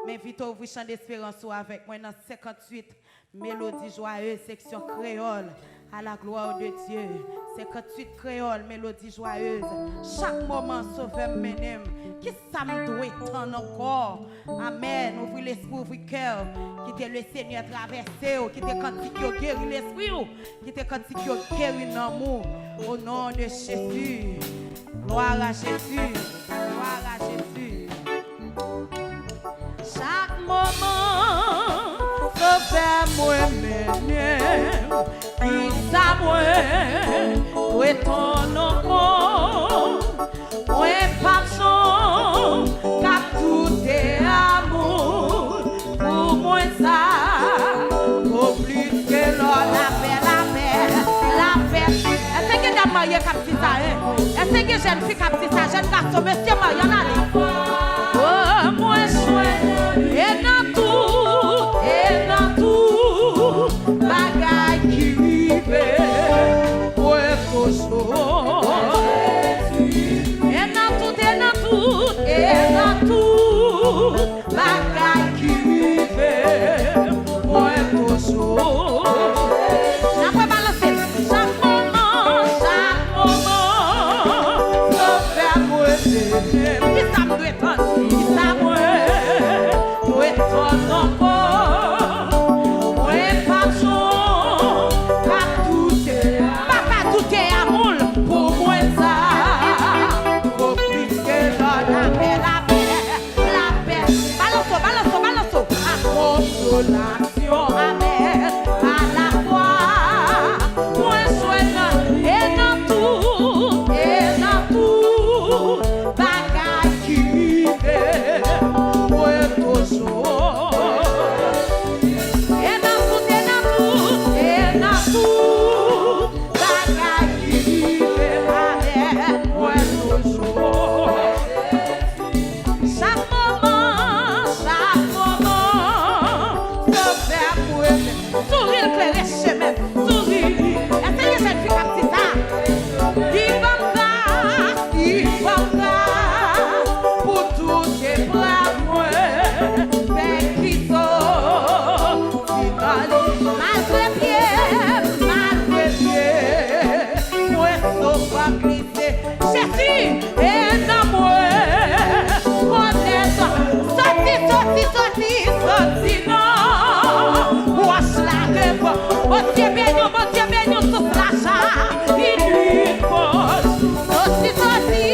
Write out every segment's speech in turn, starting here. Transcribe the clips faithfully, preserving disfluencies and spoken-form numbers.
M envite w ouvri chan desperans ou avèk mwen nan senkanntuit Mélodie joyeuse, seksyon kreyòl, à la gloire de Dieu. Senkanntuit kreyòl, Mélodie joyeuse. Chak moman, Sovè m mennen m. Kisa m dwe tann ankò? Amèn. Ouvri lespri, ouvri kè w. Kite Lesenyè travèse w. Kite kantik yo geri lespri w. Kite kantik yo geri nanm ou. Au nom de Jésus. Gloire à Jésus. Gloire à Jésus. Chak moman, Sovè mwen mennen m, kisa mwen dwe tann ankò? Mwen p ap janm k ap doute amou pou mwen sa vo plis ke lò. Lapè, lapè, lapè. Èske gen dam marye k ap di sa, en? Èske gen jèn fi k ap di sa, jèn gason, mesye marye, ann ale? Oh, mwen jwenn, e nan tout, e nan tout bagay ki rive, mwen toujou. E nan tout, e nan tout, e nan tout bagay ki rive, mwen toujou. N ap rebalanse l. Chak moman, chak moman, Sovè mwen mennen m. Kisa m dwe tann? Kisa mwen dwe tann ankò? Mwen p ap janm ka doute, m pa ka doute amou l pou mwen sa vo plis ke lò. Lapè, lapè, lapè. Balanse w, balanse w, balanse w. A konsolasyon, amèn, alafwa. Mwen jwenn e nan tout, e nan tout bagay ki rive, mwen toujou. E nan tout, e nan tout, e nan tout bagay ki rive, amèn, mwen toujou. Chak moman, chak moman, Sovè mwen. Souri l klere chemen m, souri li. Èske gen jèn fi k ap di sa? Li ban m gras, li ban m gras pou tout eprèv mwen fè ki soti nan li. Malgre pye m, malgre pye m, mwen sou fòk li. Jezi, e nan mwen, konnen sa. Soti, soti, soti, soti nan wòch la devan. Bondye beni w, Bondye beni w, sous la sa. Inikòz, soti, soti.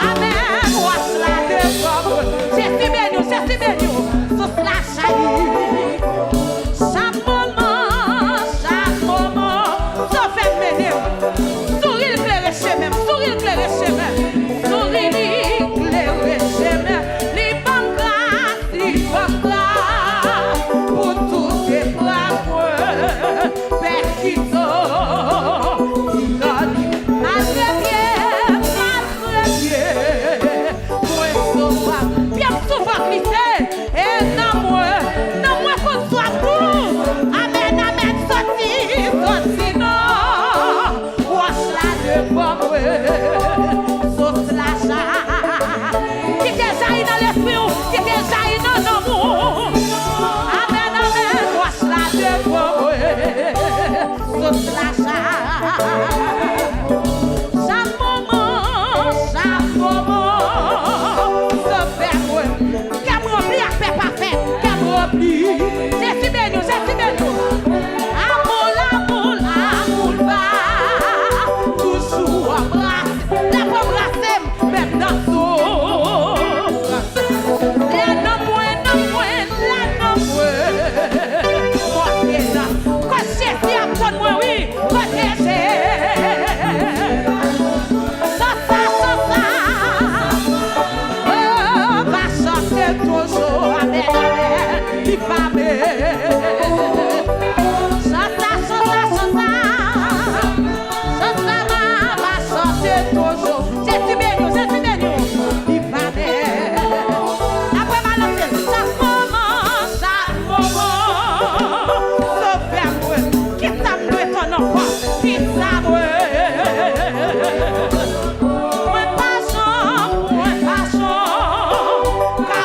Amèn, wòch la devan mwen. Jezi beni w, Jezi beni w, sous la. Chak moman, chak moman, Sovè m mennen m. Souri l klere chemen m, souri l klere chemen m. Souri li klere chemen m. Li ban m gras, li ban m gras pou tout eprèv mwen fè ki soti nan li. Malgre pye m, malgre pye m, mwen sou fòk. Pye m sou fòk li se. E nan mwen, nan mwen konn swaf ou. Amèn, amèn, soti, soti nan wòch la devan mwen. Sous la sa. Kite l jayi nan lespri w, kite l jayi nan nanm ou. Amèn, amèn, wòch la devan mwen. Sous la sa. Chak moman, chak moman, Sovè mwen. Kè m ranpli ak pè pafè, kè m ranpli. Jezi beni w, Jezi beni w. Amou l, amou l, amou l va toujou anbrase. L ap anbrase m, menm nan soufrans. Lè nanm mwen, nanm mwen, lè nanm mwen monte nan. Kot Jezi ap tann mwen, wi. Pwoteje. Chante sa, chante sa. Oh, va chante toujou. Amèn, amèn. Li pa mele. Chante sa, chante sa, chante sa. Chante sa, va, va chante toujou. Jezi beni w, Jezi beni w. Li pa mele. N ap rebalanse l. Chak moman, chak moman, Sovè mwen. Kisa m dwe tann ankò? Kisa mwen? Mwen pa janm, mwen pa janm ka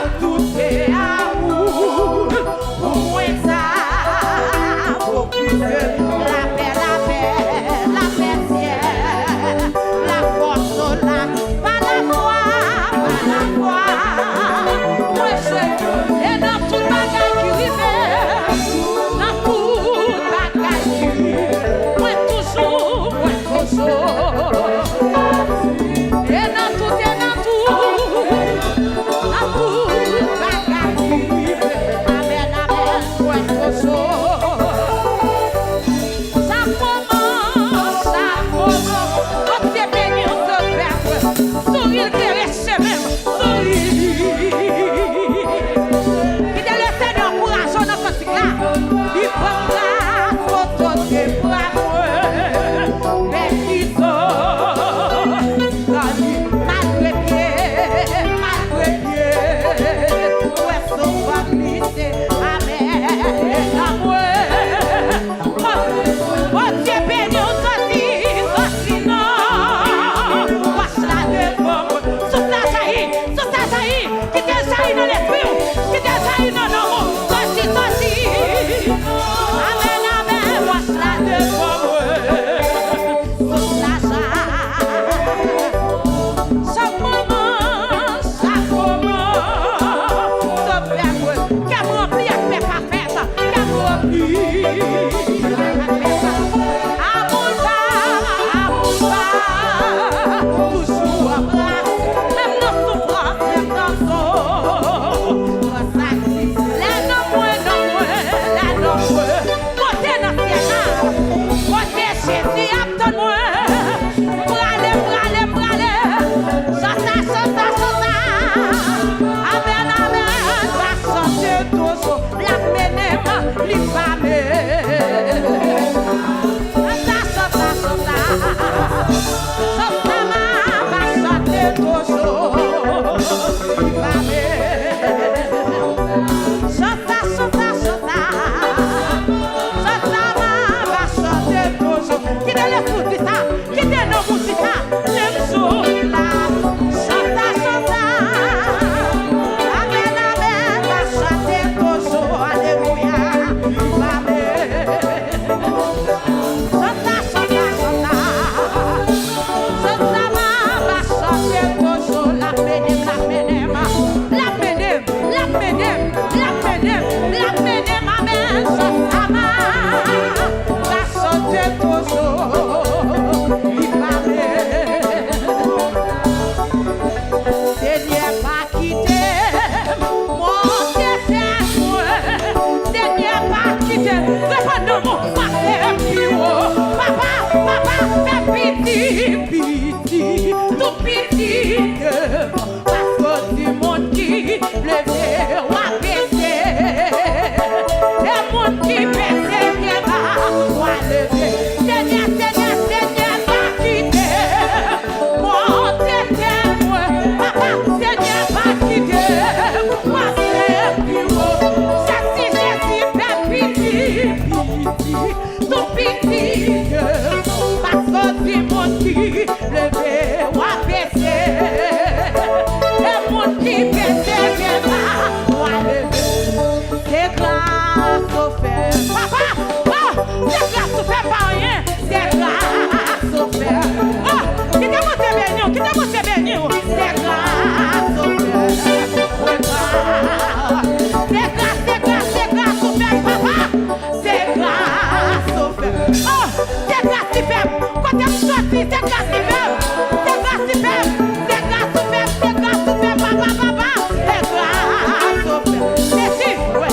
Li pa me. Sòta, sòta, sòta. Sòta, ma, va sòte toujou. Li pa me. Sòta, sòta, sòta. Sòta, ma, va sòte toujou. Kite lefou di sa. Kite non mouzik la, menm sou la. Chanta, chanta. Amèn, amèn. Va chante toujou. Alelouya. Amèn. Chanta, chanta, chanta. Chanta, va, va chante toujou. L ap mennen m, l ap mennen m. L ap mennen m, l ap mennen m, l ap mennen m, l ap mennen m, amèn. Chanta, va chante toujou. Li pa vle. Senyè, pa kite m, monte tèt mwen. Senyè, pa kite m. Reponn non mwen, pase pi wo. Papa, papa, fè piti, piti, tou piti ke m. Paske w di moun ki leve, w a bese. E moun ki bese, gen ba, w a leve. Senyè, Senyè, Senyè, pa kite m. Monte tèt mwen, papa, Senyè, pa kite m. Pase pi wo. Jezi, Jezi, fè piti, piti. Tou piti ke, paske w di moun ki leve, w a bese. E moun ki bese, gen ba, w a leve. Se gras ou fè. Papa, oh, se gras ou fè, pa anyen. Se gras ou fè. Oh, kite Bondye beni w, kite Bondye beni w. Se gras ou fè. Se gras, se gras, se gras ou fè, papa. Se gras ou fè. Oh, se gras li fè m. Kote m soti, se gras li fè m. Se gras li fè m. Se gras ou fè m, se gras ou fè m, papa, papa. Se gras ou fè m. Jezi, wè.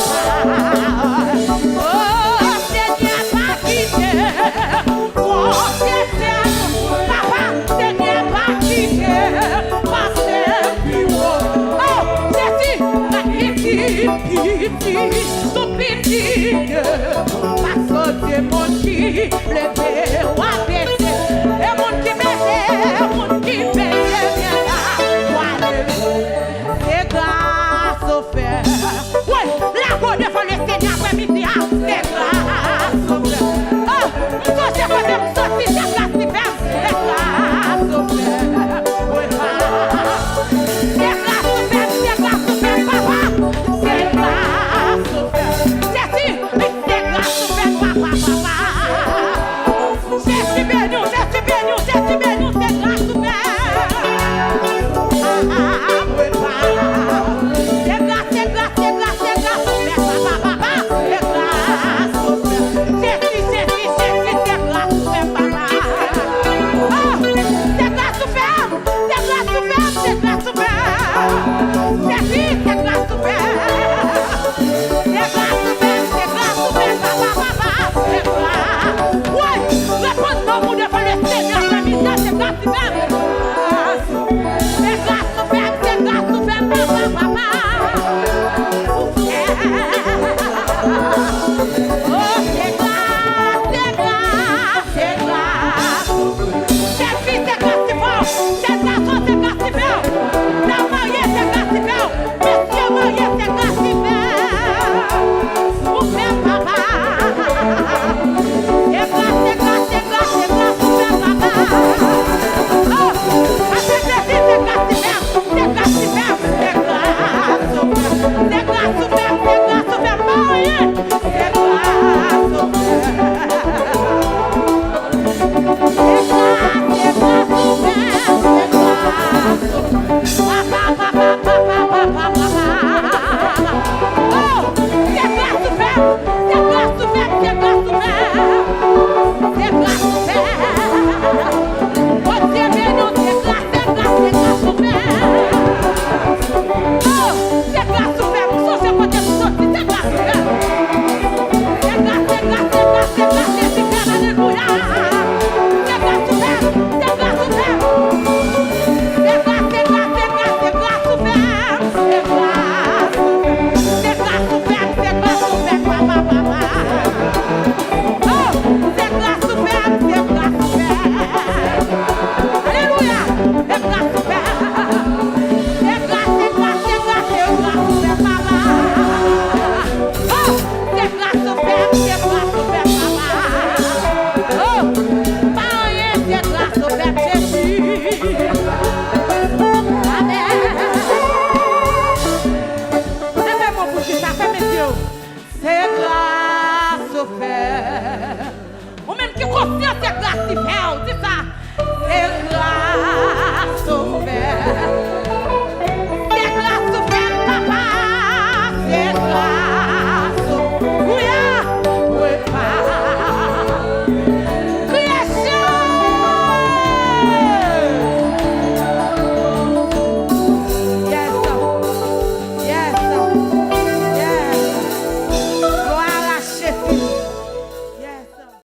Oh, Senyè, pa kite m. Monte tèt mwen, papa, Senyè, pa kite m. Pase pi wo. Oh, Jezi, pa kite m. Piti, tou piti, paske se moun ki leve, w a bese. E moun ki bese, e moun ki bese, byen la, w a leve. Se gras ou fè.